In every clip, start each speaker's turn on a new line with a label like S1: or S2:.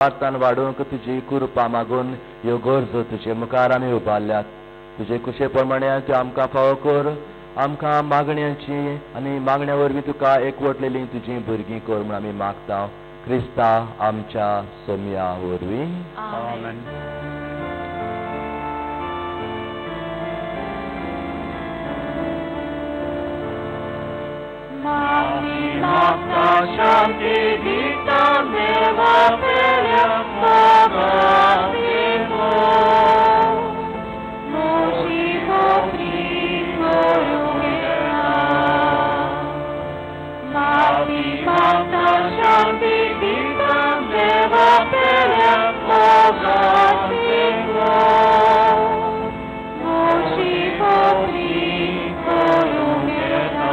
S1: सुवार्थान वाडोवंक तुजी कृपा मागून ह्यो गरजो तुजे मुखार आमी उबारल्यात. तुजे कुशे प्रमाणे त्यो आमकां फावो कर. आमकां मागण्यांची आनी मागण्या वरवीं तुका एकवटलेली तुजी भुरगीं कर म्हूण आमी मागता, क्रिस्ता आमच्या सोमया वरवीं.
S2: आमेन.
S3: शांती दिता देवा पेल्या मोगाचो, म्हजी मोगरी करूं येता. माफी मागता शांती दिता देवा पेल्या मोगाचो, म्हजी मोगरी करूं येता.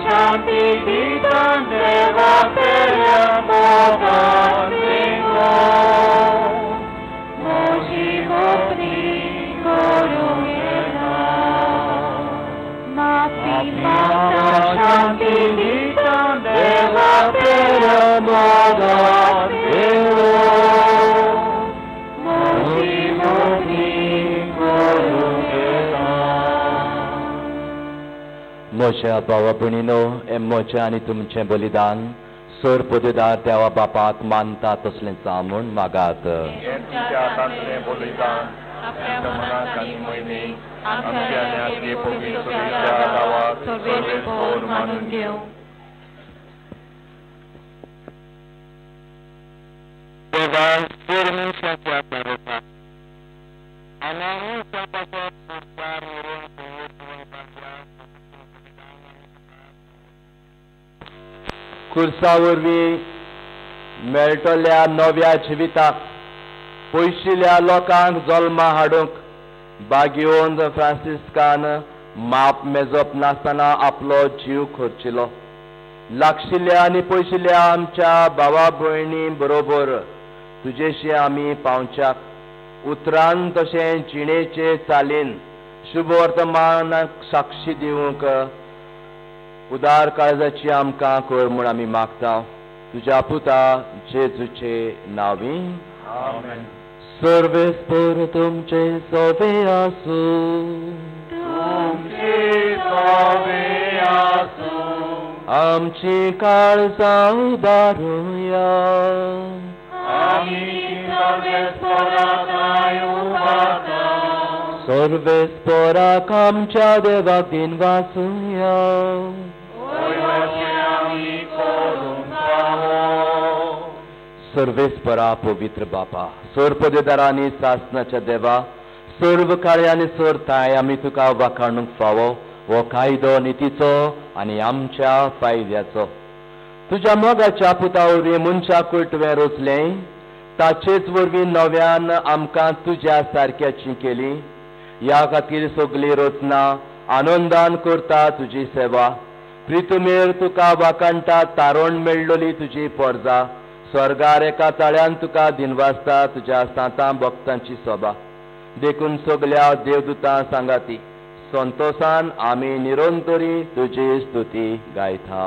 S3: शांती दिता देवा पेल्या मोगाचो, म्हजी मोगरी करूं येता. माफी मागता शांती दिता देवा पेल्या मोगाचो, म्हजी मोगरी करूं येता.
S1: म्हज्या भावा भयणीनो, हें म्हजें आनी तुमचें बलिदान सर पदेदार देवा बापाक मानता तसलें जावं म्हूण मागात.
S4: हें तुमच्या हातांतलें बलिदान आमच्या मनाक आनी मोहिमेक आमच्या आनी आमचे पवित्र सुरवेच्या नांवाक सर्वेस्पर मानून घेवं.
S1: देवा परमेश्वराच्या भरोसा खुर्सा वरवीं मेळटल्या नव्या जिविताक पयशिल्ल्या लोकांक जल्मा हाडूंक बागियोन फ्रांसिस्कान माप मेजप नासतना आपलो जीव खर्चिलो. लागशिल्ल्या आनी पयशिल्ल्या आमच्या भावा भयणी बरोबर तुजेशी आमी पावच्याक उतरान तशें जिणेचे चालीन शुभ वर्तमानाक साक्षी दिवंक उदार काळजाची आमकां कर म्हूण आमी मागता, तुज्या पुता जेजूचे नांवी.
S4: आमेन.
S1: सर्वेस्पर तुमचे सोबे आसूं.
S3: तुमचे सोबे आसूं.
S1: आमची काळजां उबारुया.
S3: आमी सर्वेस्पराक उबारता.
S1: सर्वेस्पराक आमच्या देवाक दिनवासुया. सर्वेस्परा पवित्र बापा, सर्वपदेदारांनी सासनाच्या देवा, सर्व कार्य आनी सर्ताय आमी तुका वाखाणूंक फावो हो कायदो नितीचो आनी आमच्या फायद्याचो. तुज्या मोगाच्या पुता वरवीं मनशाकूळ तुवें रचलें, ताचेच वरवीं नव्यान आमकां तुज्या सारक्याची केली. ह्या खातीर सगली रचना आनंदान करता तुजी सेवा. प्रितुमेर तुका वाखाणटा तारण मेळ्ळली तुजी पोरजा. स्वर्गार एका ताळ्यान तुका दिनवासता तुज्या सांतां भक्तांची सोबा. देखून सगल्या देवदूतां सांगाती संतोसान आमी निरंतरी तुजी स्तुती गायता.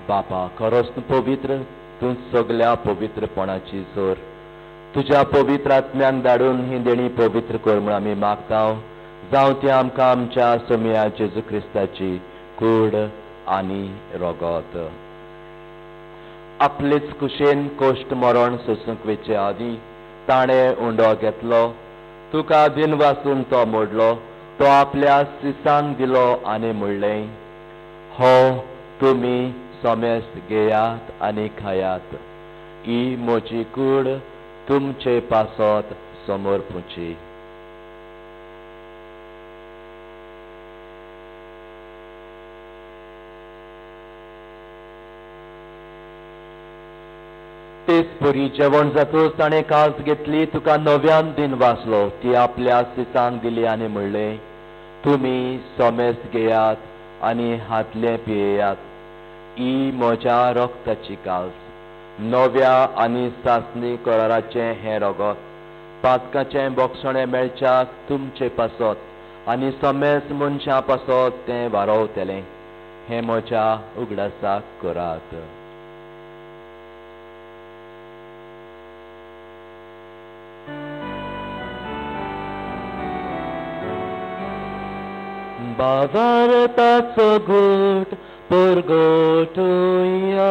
S1: बापा, खरोच तूं पवित्र, तूं सगल्या पवित्रपणाची जोर. तुज्या पवित्र आत्म्यांक धाडून ही देणी पवित्र कर म्हूण आमी मागता. जावं ती आमकां आमच्या सोमया जेजू क्रिस्ताची कूड आनी रगत. आपलेच कुशेन कोश्ट मरण सोसूंक वेचे आदीं ताणें उंडो घेतलो, तुका दिन वासून तो मोडलो, तो आपल्या सिसांक दिलो आनी म्हणलें, हो तुमी सोमेस्त घेयात आनी खायात, ही म्हजी कूड तुमचे पासत समर्पुची. तेच परी जेवण जातूच ताणें कास घेतली, तुका नव्यान दिन वाचलो, ती आपल्या सिसांक दिली आनी म्हणलें, तुमी सोमेस्त घेयात आनी हातलें पियेयात, ही म्हज्या रक्ताची कास, नव्या आनी सासणी कराराचें हें रगत, पातकाचें बोगसणें मेळच्याक तुमचे पासत आनी समेस्त मनशां पासत तें वारोवतलें. हें म्हज्या उगडासाक करात. बाबारताचो घोट परगटुया,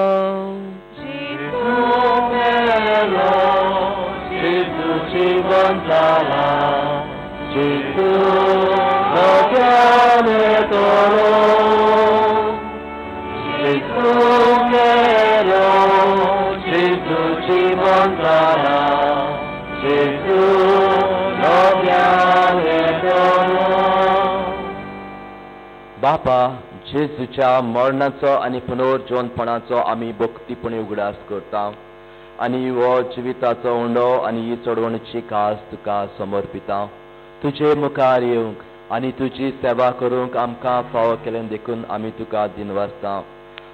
S3: जेजू मेलो, जेजू जिवन जाला, जेजू नव्यान येतलो, जेजू मेलो, जेजू जिवन जाला, जेजू नव्यान येतलो.
S1: बापा, जेजूच्या मरणाचो आनी पुनर्जीवनपणाचो आमी भक्तीपणी उगडास करता आनी हो जिविताचो उंडो आनी ही चडवणीची कास तुका समर्पिता. तुजे मुखार येवंक आनी तुजी सेवा करूंक आमकां फावो केलें देखून आमी तुका दिनवासता.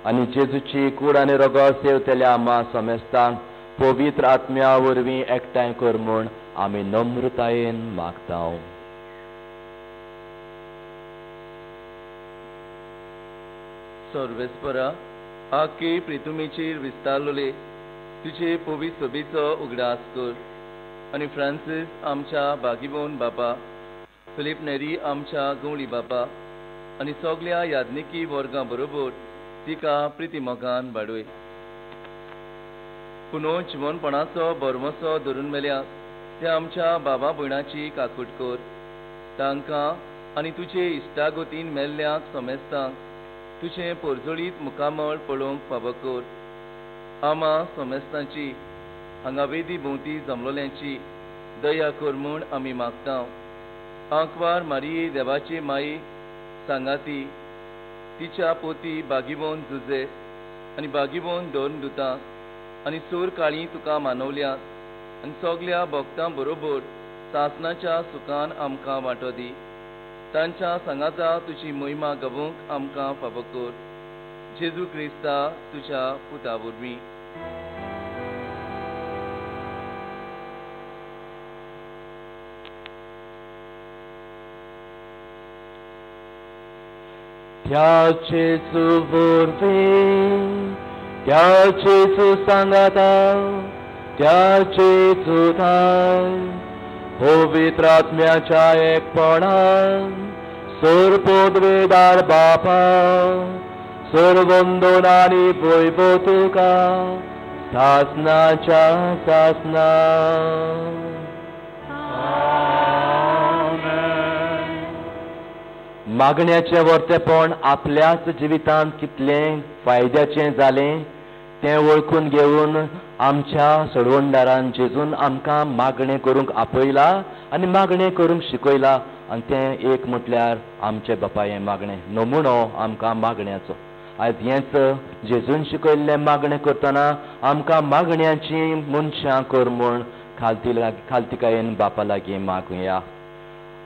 S1: आनी जेजूची कूड आनी रगत सेवतल्या आमा समेस्तांक पवित्र आत्म्या वरवीं एकठांय कर म्हूण आमी नम्रतायेन मागता.
S2: सर्वेस्परा, आखे प्रितुमेचेर विस्तारलोले तुजे पवित्र सभेचो उगडास कर आनी फ्रांसीस आमच्या बागीबोन बापा, फिलीप नेरी आमच्या गवळी बापा आनी सगल्या याज्ञिकी वर्गां बरोबर तिका प्रितीमोगान वाडय. पुनो जिवनपणाचो भरवंसो धरून मेल्या त्या आमच्या बाबा भयणाची काकूट कर. तांकां आनी तुजे इश्टागतीन मेल्ल्यांक समेस्तांक तुजें पोरजोळीत मुखामळ पळोवंक फावो कर. आमा समेस्तांची हांगा वेदी भोंवती जमलोल्यांची दया कर म्हूण आमी मागता. आंकवार मारिये देवाची माई सांगाती तिच्या पोती बागीबोन जुजे आनी बागीबोन दोन दुतां आनी सूर काळी तुका मानवल्यात आनी सगल्या भक्तां बरोबर सासणाच्या सुखान आमकां वांटो दी. तांच्या सांगाता तुजी मोहिमा गवोवंक आमकां फावो कर. जेजू क्रिस्ता तुज्या पुता वरवीं.
S1: त्या जेजू वरवीं, त्या जेजू सांगाता, त्या जेजू थाय पवित्र आत्म्याच्या एकपणान सर्वपदवेदार बापा, सर्वंदन आनी वैभव तुका सासनाच्या सासना. मागण्याचें वर्तेपण आपल्याच जिवितांत कितलें फायद्याचें जालें तें वळखून घेवन आमच्या सोडवणदारान जेजून आमकां मागणें करूंक आपयला आनी मागणें करूंक शिकयला. आनी तें एक म्हटल्यार आमचे बापा हें मागणें नमुनो आमकां मागण्याचो. आयज हेंच जेजून शिकयल्लें मागणें करतना आमकां मागण्याची मनशां कर म्हूण खालतिकायेन बापा लागीं मागुया.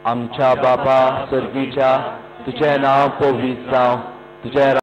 S1: आमच्या बापा सर्गीच्या, तुजें नांव पवित्र जावं, तुजें